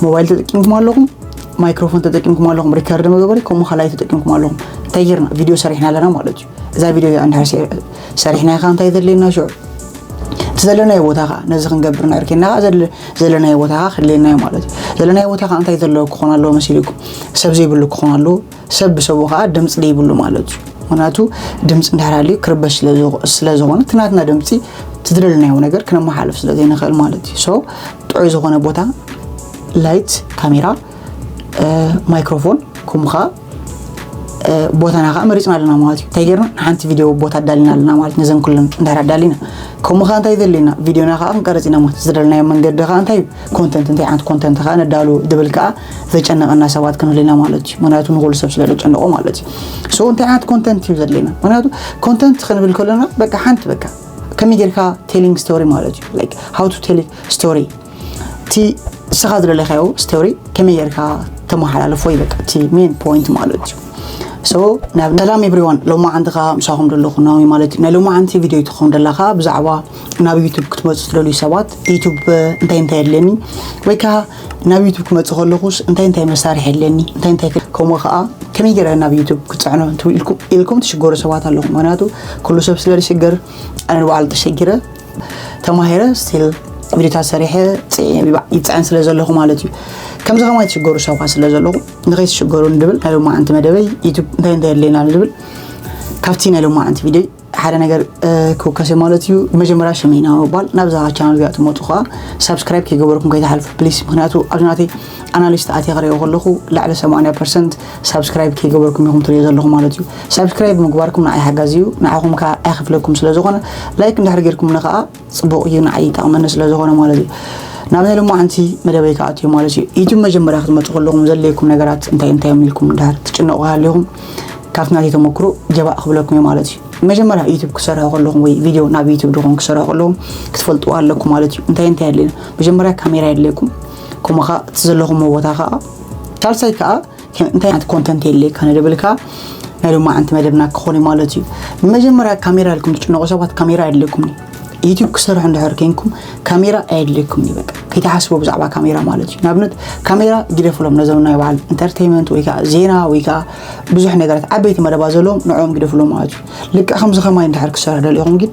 ሞባይል ተጠቂምኩም ኣለኹም፣ ማይክሮፎን ተጠቂምኩም ኣለኹም፣ ሪከርድ መገበሪ ከምኡ ካልኣይ ተጠቂምኩም ኣለኹም። እንታይ ጌርና? ቪድዮ ሰሪሕና ኣለና ማለት እዩ። እዛ ቪድዮ እዚኣ እንድሕር ሰ- ሰሪሕና ኢኻ እንታይ ዘድልየና ሽዑ? እቲ ዘለናዮ ቦታ ኸዓ ነዚ ክንገብር ንዕር ኬንና ኸዓ ዘድል- ዘለናዮ ቦታ ኸዓ ክድልየና እዩ ማለት እዩ። ዘለናዮ ቦታ ኸዓ እንታይ ዘለዎ ክኾን ኣለዎ መሲልኩም? ሰብ ዘይብሉ ክኾን ኣለዎ። ሰብ ብሰቡ ኸዓ ድምፂ ዘይብሉ ማለት እዩ። ምክንያቱ ድምፂ እንድሕር ሃልዩ ክርበሽ ስለ ዝኾ- ስለ ዝኾነ እቲ ናትና ድምፂ እቲ ዝደለናዮ ነገር ክነመሓልፍ ስለ ዘይንኽእል ማለት እዩ። ሶ ጥዑይ ዝኾነ ቦታ ላይት፣ ካሜራ፣ ማይክሮፎን ከምኡ ከዓ ቦታና ከዓ መሪፅና ኣለና ማለት እዩ። እንታይ ጌርና ንሓንቲ ቪድዮ ቦታ ኣዳሊና ኣለና ማለት ነዘን ኩለን እንድሕር ኣዳሊና ከምኡ ከዓ እንታይ ዘድልየና ቪድዮና ከዓ ክንቀርፅ ኢና ማለት ዝደለናዮ መንገዲ ከዓ እንታይ እዩ ኮንተንት እንታይ ዓይነት ኮንተንት ከዓ ነዳሉ ድብል ከዓ ዘጨነቀና ሰባት ክንህልና ማለት እዩ። ምክንያቱ ንኩሉ ሰብ ስለ ዘጨነቆ ማለት እዩ። ሶ እንታይ ዓይነት ኮንተንት እዩ ዘድልየና? ምክንያቱ ኮንተንት ክንብል ከለና በቃ ሓንቲ በቃ ከመይ ጌርካ ቴሊንግ ስቶሪ ማለት እዩ። Like how to tell story እቲ ንስኻ ዝደለኻዮ ስቶሪ ከመይ ጌርካ ተመሓላልፎ እዩ በቃ እቲ ሜን ፖይንት ማለት እዩ። So ናብ ሰላም ኤቭሪዋን ሎማዓንቲ ከዓ ምሳኹም ዘለኹ ናዊ ማለት እዩ። ናይ ሎማዓንቲ ቪድዮ ትኸውን ደላ ከዓ ብዛዕባ ናብ ዩቱብ ክትመፁ ትደልዩ ሰባት ዩቱብ እንታይ እንታይ የድልየኒ ወይ ከዓ ናብ ዩቱብ ክመፅእ ከለኹስ እንታይ እንታይ መሳርሒ የድልየኒ እንታይ እንታይ ከምኡ ከዓ ከመይ ገይረ ናብ ዩቱብ ክፅዕኖ ኢልኩም ትሽገሩ ሰባት ኣለኹም። ምክንያቱ ኩሉ ሰብ ስለ ዝሽገር ኣነ ንባዕሉ ተሸጊረ ተማሂረ ስቲል ቪዲዮታት ሰሪሐ ይፅዕን ስለ ዘለኹ ማለት እዩ። ከምዚ ከማይ ትሽገሩ ሰባት ስለ ዘለኹ ንኸይትሽገሩ ንድብል ናይ ሎማዓንቲ መደበይ ዩቱብ እንታይ እንታይ የድልየና ንድብል ካብቲ ናይ ሎማዓንቲ ቪድዮ ሓደ ነገር ክውከስ ማለት እዩ። መጀመርያ ሽመይ ኢና ምባል ናብዛ ቻናል እዚኣ ትመፁ ከዓ ሳብስክራይብ ከይገበርኩም ከይትሓልፉ ፕሊስ። ምክንያቱ ኣብዚ ናተይ ኣናሊስት ኣትየ ክሪኦ ከለኹ ልዕሊ ሰማንያ ፐርሰንት ሳብስክራይብ ከይገበርኩም ኢኹም ትሪኦ ዘለኹ ማለት እዩ። ሳብስክራይብ ምግባርኩም ንዓይ ሓጋዚ እዩ፣ ንዓኹም ከዓ ኣይኸፍለኩም ስለ ዝኾነ ላይክ እንድሕር ጌርኩምኒ ከዓ ፅቡቕ እዩ፣ ንዓይ ይጠቕመኒ ስለ ዝኾነ ማለት እዩ። ናብ ናይ ሎማዓንቲ መደበይ ክኣትዮ ማለት እዩ። ዩቱብ መጀመርያ ክትመፁ ከለኹም ዘድልየኩም ነገራት እንታይ እንታይ እዮም ኢልኩም እንድሕር ትጭነቑ ሃሊኹም ካብቲ ናተይ ተመክሮ ጀባእ ክብለኩም እየ ማለት እዩ። መጀመርያ ዩቱብ ክሰርሑ ከለኹም ወይ ቪድዮ ናብ ዩቱብ ድኾን ክሰርሑ ከለኹም ክትፈልጥዎ ኣለኩም ማለት እዩ። እንታይ እንታይ የድልየና? መጀመርያ ካሜራ የድልየኩም፣ ከምኡ ከዓ እቲ ዘለኹምዎ ቦታ ከዓ ሳልሳይ ከዓ እንታይ ዓይነት ኮንተንት የድልየካ ንድብል ከዓ ናይ ሎማዓንቲ መደብና ክኾን እዩ ማለት እዩ። መጀመርያ ካሜራ ኢልኩም ትጭነቑ ሰባት ካሜራ የድልየኩም እዩ። ዩቱብ ክሰርሑ እንድሕር ኮንኩም ካሜራ ኣየድልየኩም እዩ። በቃ ከይትሓስቡ ብዛዕባ ካሜራ ማለት እዩ። ንኣብነት ካሜራ ግደፍሎም ነዞም ናይ በዓል ኢንተርቴይንመንት ወይ ከዓ ዜና ወይ ከዓ ብዙሕ ነገራት ዓበይቲ መደባት ዘለዎም ንዕኦም ግደፍሎም ማለት እዩ። ልክዕ ከምዚ ከማይ እንድሕር ክሰርሑ ደሊኹም ግን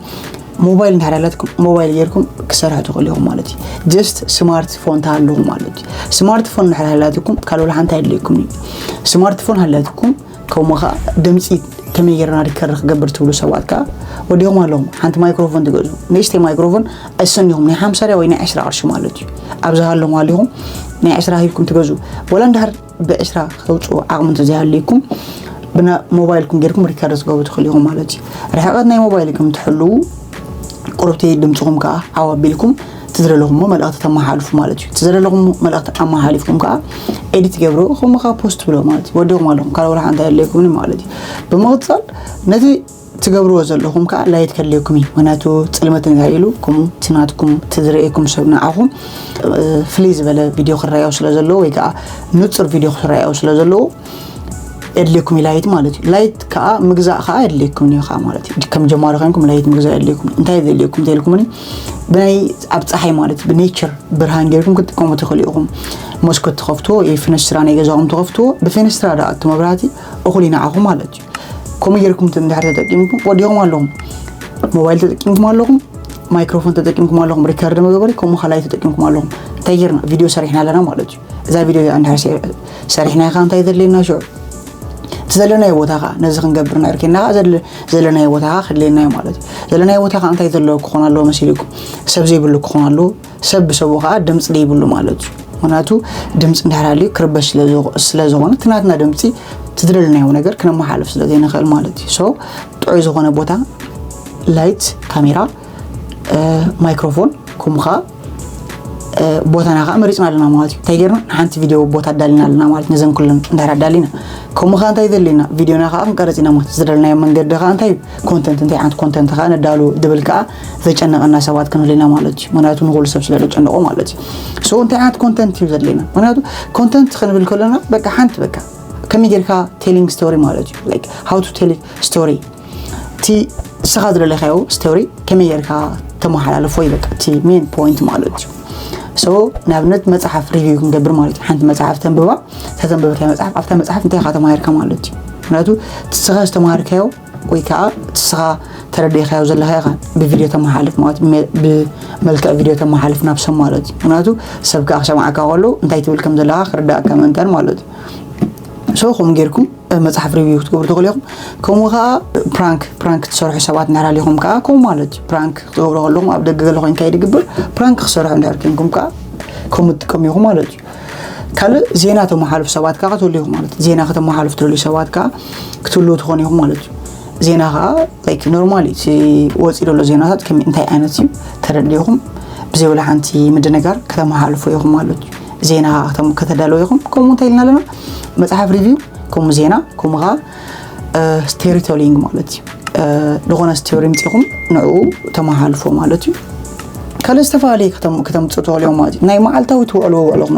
ሞባይል እንድሕር ሃላትኩም ሞባይል ጌርኩም ክሰርሑ ትኽእሉ ኢኹም ማለት እዩ። ጀስት ስማርት ፎን ተሃልኹም ማለት እዩ። ስማርት ፎን እንድሕር ሃላትኩም ካልእ ወላ ሓንቲ ኣየድልየኩም እዩ። ስማርት ፎን ሃላትኩም ከምኡ ከዓ ድምፂ ከመይ ጌርና ሪከርድ ክገብር ትብሉ ሰባት ከዓ ወዲኹም ኣለኹም። ሓንቲ ማይክሮፎን ትገዙ ንእሽተይ ማይክሮፎን ኣይሰኒኹም ናይ ሓምሳ ድያ ወይ ናይ ዕስራ ቅርሺ ማለት እዩ። ኣብዚ ሃለኹም ኣሊኹም ናይ ዕስራ ሂብኩም ትገዙ ወላ እንድሕር ብዕስራ ከተውፅኡ ዓቕሚ እንተዘይሃልዩኩም ብና ሞባይልኩም ጌርኩም ሪከርድ ትገብሩ ትኽእሉ ኢኹም ማለት እዩ። ርሕቀት ናይ ሞባይልኩም ትሕልዉ ቁሩብቲ ድምፅኹም ከዓ ዓው ኣቢልኩም ትዝደለኹሞ መልእኽቲ ተመሓልፉ ማለት እዩ። ትዝደለኹሞ መልእኽቲ ኣመሓሊፍኩም ከዓ ኤዲት ገብሩ ከምኡ ከዓ ፖስት ብሎ ማለት እዩ። ወዲኹም ኣለኹም ካልእ ወላ ሓንቲ ኣየድልየኩምን ማለት እዩ። ብምቕፃል ነቲ ትገብርዎ ዘለኹም ከዓ ላይት ከድልየኩም እዩ። ምክንያቱ ፅልመት እንታይ ኢሉ ከምኡ እቲ ናትኩም እቲ ዝርእየኩም ሰብ ንዓኹም ፍልይ ዝበለ ቪድዮ ክረኣዮ ስለ ዘለዎ ወይ ከዓ ንፁር ቪድዮ ክረኣዮ ስለ ዘለዎ የድልየኩም እዩ ላይት ማለት እዩ። ላይት ከዓ ምግዛእ ከዓ የድልየኩም እዩ ከዓ ማለት እዩ። ከም ጀማሪ ኮይንኩም ላይት ምግዛእ የድልየኩም እዩ። እንታይ የድልየኩም ተልኩም ብናይ ኣብ ፀሓይ ማለት ብኔቸር ብርሃን ጌርኩም ክትጥቀሙ ትኽእሉ ኢኹም። መስኮት ትኸፍትዎ ወይ ፊነስትራ ናይ ገዛኹም ትኸፍትዎ ብፊነስትራ ደኣ እቲ መብራህቲ እኹል ይንዓኹም ማለት እዩ። ከምኡ ጌርኩም እንድሕር ተጠቂምኩም ወዲኹም ኣለኹም። ሞባይል ተጠቂምኩም ኣለኹም፣ ማይክሮፎን ተጠቂምኩም ኣለኹም፣ ሪከርድ መገበሪ ከምኡ ካልኣይ ተጠቂምኩም ኣለኹም። እንታይ ጌርና ቪድዮ ሰሪሕና ኣለና ማለት እዩ። እዛ ቪድዮ እዚኣ እንድሕር ሰ- ሰሪሕና ኢኻ እንታይ ዘድልየና ሽዑ እቲ ዘለናዮ ቦታ ከዓ ነዚ ክንገብር ንዕር ኬንና ከዓ ዘድል- ዘለናዮ ቦታ ከዓ ክድልየና እዩ ማለት እዩ። ዘለናዮ ቦታ ከዓ እንታይ ዘለዎ ክኾን ኣለዎ መሲልኩም? ሰብ ዘይብሉ ክኾን ኣለዎ። ሰብ ብሰቡ ከዓ ድምፂ ዘይብሉ ማለት እዩ። ምክንያቱ ድምፂ እንድሕር ሃልዩ ክርበሽ ስለ ዝኾ- ስለ ዝኾነ እቲ ናትና ድምፂ እቲ ዝደለናዮ ነገር ክነመሓልፍ ስለ ዘይንኽእል ማለት እዩ። ሶ ጥዑይ ዝኾነ ቦታ ላይት፣ ካሜራ፣ ማይክሮፎን ከምኡ ከዓ ቦታና ከዓ መሪፅና ኣለና ማለት እዩ። እንታይ ጌርና ንሓንቲ ቪድዮ ቦታ ኣዳሊና ኣለና ማለት ነዘን ኩለን እንድሕር ኣዳሊና ከምኡ ከዓ እንታይ ዘድልየና ቪድዮና ከዓ ክንቀርፅ ኢና ማለት ዝደለናዮ መንገዲ ከዓ እንታይ እዩ ኮንተንት እንታይ ዓይነት ኮንተንት ከዓ ነዳሉ ድብል ከዓ ዘጨነቀና ሰባት ክንህልና ማለት እዩ። ምክንያቱ ንኩሉ ሰብ ስለ ዘጨነቆ ማለት እዩ። ሶ እንታይ ዓይነት ኮንተንት እዩ ዘድልየና? ምክንያቱ ኮንተንት ክንብል ከለና በቃ ሓንቲ በቃ ከመይ ጌርካ ቴሊንግ ስቶሪ ማለት እዩ። Like how to tell story እቲ ንስኻ ዝደለኻዮ ስቶሪ ከመይ ጌርካ ተመሓላልፎ እዩ በቃ እቲ ሜን ፖይንት ማለት እዩ። So ንኣብነት መፅሓፍ review ክንገብር ማለት እዩ። ሓንቲ መፅሓፍ ተንብባ፣ እታ ዘንበበትያ መፅሓፍ ኣብታ መፅሓፍ እንታይ ኢኻ ተማሂርካ ማለት እዩ። ምክንያቱ ንስኻ ዝተማሃርካዮ ወይ ከዓ ንስኻ ተረዲእካዮ ዘለኻ ኢኻ ብቪድዮ ተመሓልፍ ማለት ብመ- ብመልክዕ ቪድዮ ተመሓልፍ ናብ ሰብ ማለት እዩ። ምክንያቱ ሰብ ከዓ ክሰምዓካ ከሎ እንታይ ትብል ከም ዘለኻ ክርዳእካ ምእንታን ማለት እዩ። So ከምኡ ጌርኩም መፅሓፍ review ክትገብሩ ትኽእሉ ኢኹም። ከምኡ ከዓ prank prank ትሰርሑ ሰባት እንድሕር ሃሊኹም ከዓ ከምኡ ማለት እዩ። Prank ክትገብሩ ከለኹም ኣብ ደገ ገለ ኮይንካ እዩ ድግብር። Prank ክሰርሑ እንድሕር ኮይንኩም ከዓ ከምኡ ትጥቀሙ ኢኹም ማለት እዩ። ካልእ ዜና ተመሓልፉ ሰባት ከዓ ክትህሉ ኢኹም ማለት እዩ። ዜና ከተመሓልፉ ትደልዩ ሰባት ከዓ ክትህሉ ትኾኑ ኢኹም ማለት እዩ። ዜና ከዓ like normally እቲ ወፂኡ ዘሎ ዜናታት ከመይ እንታይ ዓይነት እዩ ተረዲእኹም ብዘይብላ ሓንቲ ምድንጋር ከተመሓልፉ ኢኹም ማለት እዩ። ዜና ከዓ ከተም- ከተዳለዉ ኢኹም። ከምኡ እንታይ ኢልና ኣለና? መፅሓፍ review ከምኡ ዜና ከምኡ ከዓ storytelling ማለት እዩ። ዝኾነ story ምፂኹም ንዕኡ ተመሓልፎ ማለት እዩ። ካልእ ዝተፈላለየ ከተም- ከተምፅኡ ትኽእሉ እዮም ማለት እዩ። ናይ መዓልታዊ ትውዕልዎ ውዕሎኹም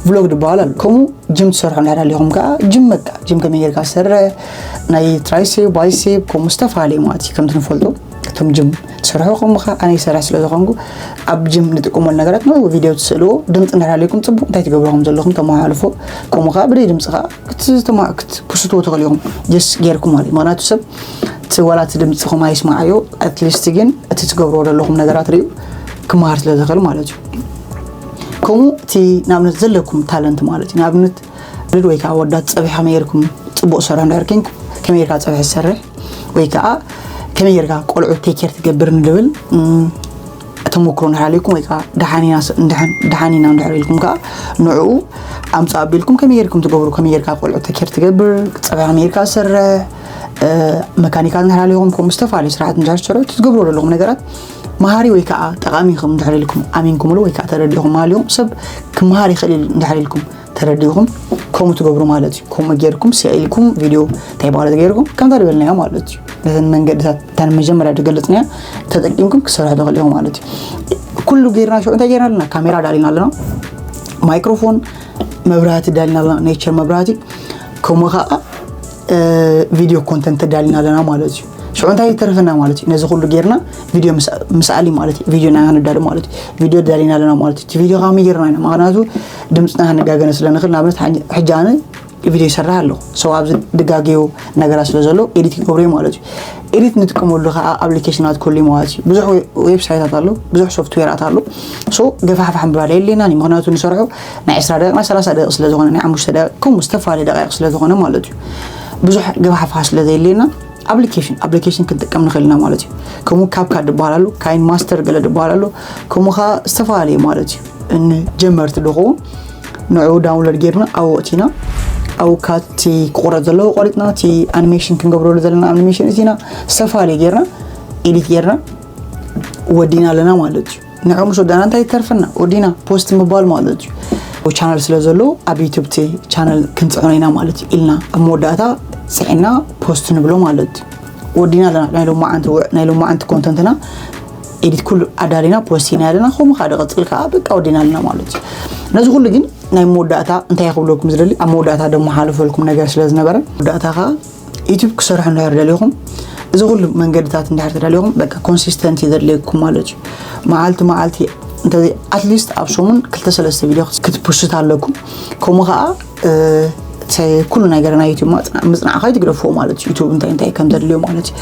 vlog ዝበሃል ኣሎ። ከምኡ ጅም ትሰርሑ እንድሕር ሃሊኹም ከዓ ጅም በቃ ጅም ከመይ ጌርካ ትሰርሕ ናይ tricep bicep ከምኡ ዝተፈላለየ ማለት እዩ። ከምቲ ንፈልጦ እቶም ጅም ትሰርሑ ከምኡ ከዓ ኣነ ይሰርሕ ስለ ዝኾንኩ ኣብ ጅም ንጥቀመሉ ነገራት ንዕኡ ቪድዮ ትስእልዎ ድምፂ እንድሕር ሃሊኩም ፅቡቅ እንታይ ትገብሩ ከም ዘለኹም ተመሓልፎ። ከምኡ ከዓ ብደይ ድምፂ ከዓ ክትተማ- ክትፕስትዎ ትኽእሉ ኢኹም። Just ጌርኩም ማለት እዩ። ምክንያቱ ሰብ እቲ ዋላ እቲ ድምፅኹም ኣይስማዓዮ at least ግን እቲ ትገብርዎ ዘለኹም ነገራት ሪኡ ክመሃር ስለ ዝኽእል ማለት እዩ። ከምኡ እቲ ንኣብነት ዘለኩም talent ማለት እዩ። ንኣብነት ልድ ወይ ከዓ ወዳት ፀብሒ ከመይ ጌርኩም ፅቡቅ ሰርሑ እንድሕር ኮንኩም ከመይ ጌርካ ፀብሒ ትሰርሕ ወይ ከዓ ከመይ ጌርካ ቆልዑ take care ትገብር ንድብል እም፣ ተመክሮ እንድሕር ኣለኩም ወይ ከዓ ደሓን ኢና ስ- እንድሕን- ደሓን ኢና እንድሕር ኢልኩም ከዓ ንዕኡ ኣምፅእ ኣቢልኩም ከመይ ጌርኩም ትገብሩ ከመይ ጌርካ ቆልዑ take care ትገብር ፀብሒ ከመይ ጌርካ ትሰርሕ እ፣ መካኒካት እንድሕር ኣለኹም ከምኡ ዝተፈላለዩ ስራሕቲ እንድሕር ትሰርሑ እቲ ትገብርዎ ዘለኹም ነገራት መሃሪ ወይ ከዓ ጠቃሚ ከም እንድሕር ኢልኩም ኣሚንኩምሉ ወይ ከዓ ተረዲእኹም ሃሊኹም ሰብ ክመሃር ይኽእል ኢሉ እንድሕር ኢልኩም ተረዲእኹም ከምኡ ትገብሩ ማለት እዩ። ከምኡ ጌርኩም ስዒልኩም ቪድዮ እንታይ ማለት ጌርኩም ከምታ ዝበልናዮ ማለት እዩ። ነተን መንገድታት እታ መጀመርያ ዝገለፅናያ ተጠቂምኩም ክሰርሑ ትኽእሉ ኢኹም ማለት እዩ። ኩሉ ጌርና ሽዑ እንታይ ጌርና ኣለና? ካሜራ ዳሊና ኣለና፣ ማይክሮፎን፣ መብራህቲ ዳሊና ኣለና፣ ኔቸር መብራህቲ ከምኡ ከዓ ቪድዮ ኮንተንት ተዳሊና ኣለና ማለት እዩ። ሽዑ እንታይ ይተርፈና ማለት እዩ? ነዚ ኩሉ ጌርና ቪድዮ ምስ- ምስኣሊ ማለት እዩ። ቪድዮ ናይ ክንዳሉ ማለት እዩ። ቪድዮ ዳሊና ኣለና ማለት እዩ። እቲ ቪድዮ ከመይ ጌርና ኢና? ምክንያቱ ድምፅና ክንጋገነ ስለ ንኽእል ንኣብነት ሓ- ሕጂ ኣነ ቪድዮ ይሰርሕ ኣለኹ። So ኣብዚ ድጋጌው ነገራት ስለ ዘሎ ኤዲት ክገብሮ እዩ ማለት እዩ። ኤዲት ንጥቀመሉ ከዓ ኣፕሊኬሽናት ክህሉ እዩ ማለት እዩ። ብዙሕ ዌ- ዌብሳይታት ኣሎ፣ ብዙሕ ሶፍትዌራት ኣሎ። So ገፋሕፋሕ ምባል የድልየናን እዩ። ምክንያቱ ንሰርሖ ናይ ዕስራ ደቂቕ ናይ ሰላሳ ደቂቕ ስለ ዝኾነ ናይ ሓሙሽተ ደቂቕ ከምኡ ዝተፈላለየ ደቂቕ ስለ ዝኾነ ማለት እዩ። ብዙሕ ገፋሕፋሕ ስለ ዘየድልየና ኣፕሊኬሽን ኣፕሊኬሽን ክንጥቀም ንኽእል ኢና ማለት እዩ። ከምኡ CapCut ዝበሃል ኣሎ፣ ካይንማስተር ገለ ዝበሃል ኣሎ። ከምኡ ከዓ ዝተፈላለየ ማለት እዩ። ንጀመርቲ ድኸውን ንዕኡ download ጌርና ኣብኡ ኣእቲና ኣብኡ ካቲ ክቑረፅ ዘለዎ ቆሪፅና እቲ ኣኒሜሽን ክንገብረሉ ዘለና ኣኒሜሽን እዚና ዝተፈላለየ ጌርና ኤዲት ጌርና ወዲና ኣለና ማለት እዩ። ንዕኡ ምስ ወዳና እንታይ ይተርፈና? ወዲና ፖስት ምባል ማለት እዩ። ቻናል ስለ ዘሎ ኣብ ዩቱብ እቲ ቻናል ክንፅዕኖ ኢና ማለት እዩ ኢልና ኣብ መወዳእታ ፅዒና ፖስት ንብሎ ማለት እዩ። ወዲና ኣለና ናይ ሎማዓንቲ ውዕ- ናይ ሎማዓንቲ ኮንተንትና ኤዲት ኩሉ ኣዳሊና ፖስት ኢና ኣለና። ከምኡ ከዓ ድቐፅል ከዓ በቃ ወዲና ኣለና ማለት እዩ። ነዚ ኩሉ ግን ናይ መወዳእታ እንታይ ክብለኩም ዝደሊ ኣብ መወዳእታ ደመሓልፈልኩም ነገር ስለ ዝነበረ መወዳእታ ከዓ ዩቱብ ክሰርሑ እንድሕር ደሊኹም እዚ ኩሉ መንገድታት እንድሕር ተደሊኹም በቃ ኮንሲስተንት ዘድልየኩም ማለት እዩ። መዓልቲ መዓልቲ እንተ ኣትሊስት ኣብ ሰሙን ክልተ ሰለስተ ቪድዮ ክትፕስት ኣለኩም። ከምኡ ከዓ እ፣ እቲ ኩሉ ነገር ናይ ዩቱብ ማፅና- ምፅናዕካ ይትግደፍዎ ማለት እዩ። ዩቱብ እንታይ እንታይ ከም ዘድልዮ ማለት እዩ።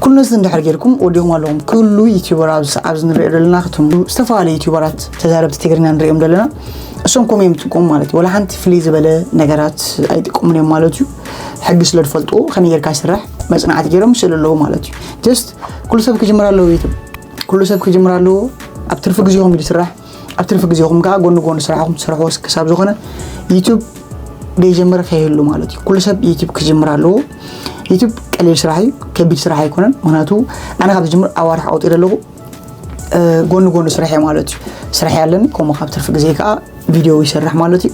ኩሉ ነዚ እንድሕር ጌርኩም ወዲኹም ኣለኹም። ኩሉ ዩቱበር ኣብዚ ኣብዚ ንሪኦ ዘለና ክቶም ዝተፈላለዩ ዩቱበራት ተዛረብቲ ትግርኛ ንሪኦም ዘለና እሶም ከምኡ እዮም ዝጥቀሙ ማለት እዩ። ወላ ሓንቲ ፍልይ ዝበለ ነገራት ኣይጥቀሙን እዮም ማለት እዩ። ሕጊ ስለ ዝፈልጥዎ ከመይ ጌርካ ይስራሕ መፅናዕቲ ገይሮም ይስእሉ ኣለዉ ማለት እዩ። ጀስት ኩሉ ሰብ ክጅምር ኣለዎ ዩቱብ ኩሉ ሰብ ክጅምር ኣለዎ። ኣብ ትርፊ ግዜኹም እዩ ዝስራሕ። ኣብ ትርፊ ግዜኹም ከዓ ጎኒ ጎኒ ስራሕኹም ትሰርሕዎ ክሳብ ዝኾነ ዩቱብ ደይጀመረ ከይህሉ ማለት እዩ። ኩሉ ሰብ ዩቱብ ክጅምር ኣለዎ። ዩቱብ ቀሊል ስራሕ እዩ፣ ከቢድ ስራሕ ኣይኮነን። ምክንያቱ ኣነ ካብ ዝጅምር ኣዋርሕ ኣውፅእ ኣለኹ። ጎኒ ጎኒ ስራሕ ማለት እዩ። ስራሕ ያለኒ ከምኡ ካብ ትርፊ ግዜ ከዓ ቪድዮ ይሰርሕ ማለት እዩ።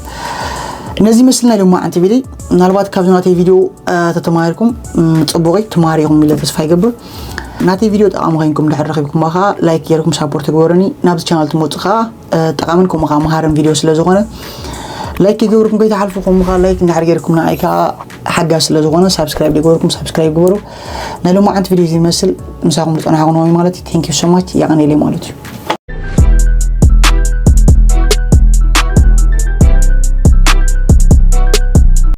ነዚ ይመስል ናይ ሎማዓንቲ ቪድዮ። ምናልባት ካብዚ ናተይ ቪድዮ ተተማሂርኩም ፅቡቂ ትማሃር ኢኹም ኢለ ተስፋ ይገብር። ናተይ ቪድዮ ጠቃሚ ኮይንኩም ድሕር ረኪብኩም ከዓ ላይክ ገይርኩም ሳፖርት ግበሩኒ። ናብዚ ቻናል ትመፁ ከዓ ጠቃምን ከምኡ ከዓ መሃርን ቪድዮ ስለ ዝኾነ ላይክ ይገብርኩም ከይትሓልፉ። ከምኡ ከዓ ላይክ እንድሕር ገይርኩም ንዓይ ከዓ ሓጋዝ ስለ ዝኾነ ሳብስክራይብ ዘይገበርኩም ሳብስክራይብ ግበሩ። ናይ ሎማዓንቲ ቪድዮ እዚ ይመስል። ምሳኹም ዝፀናሕኩ ነዋሚ ማለት እዩ። Thank you so much። የቐንየለይ ማለት እዩ።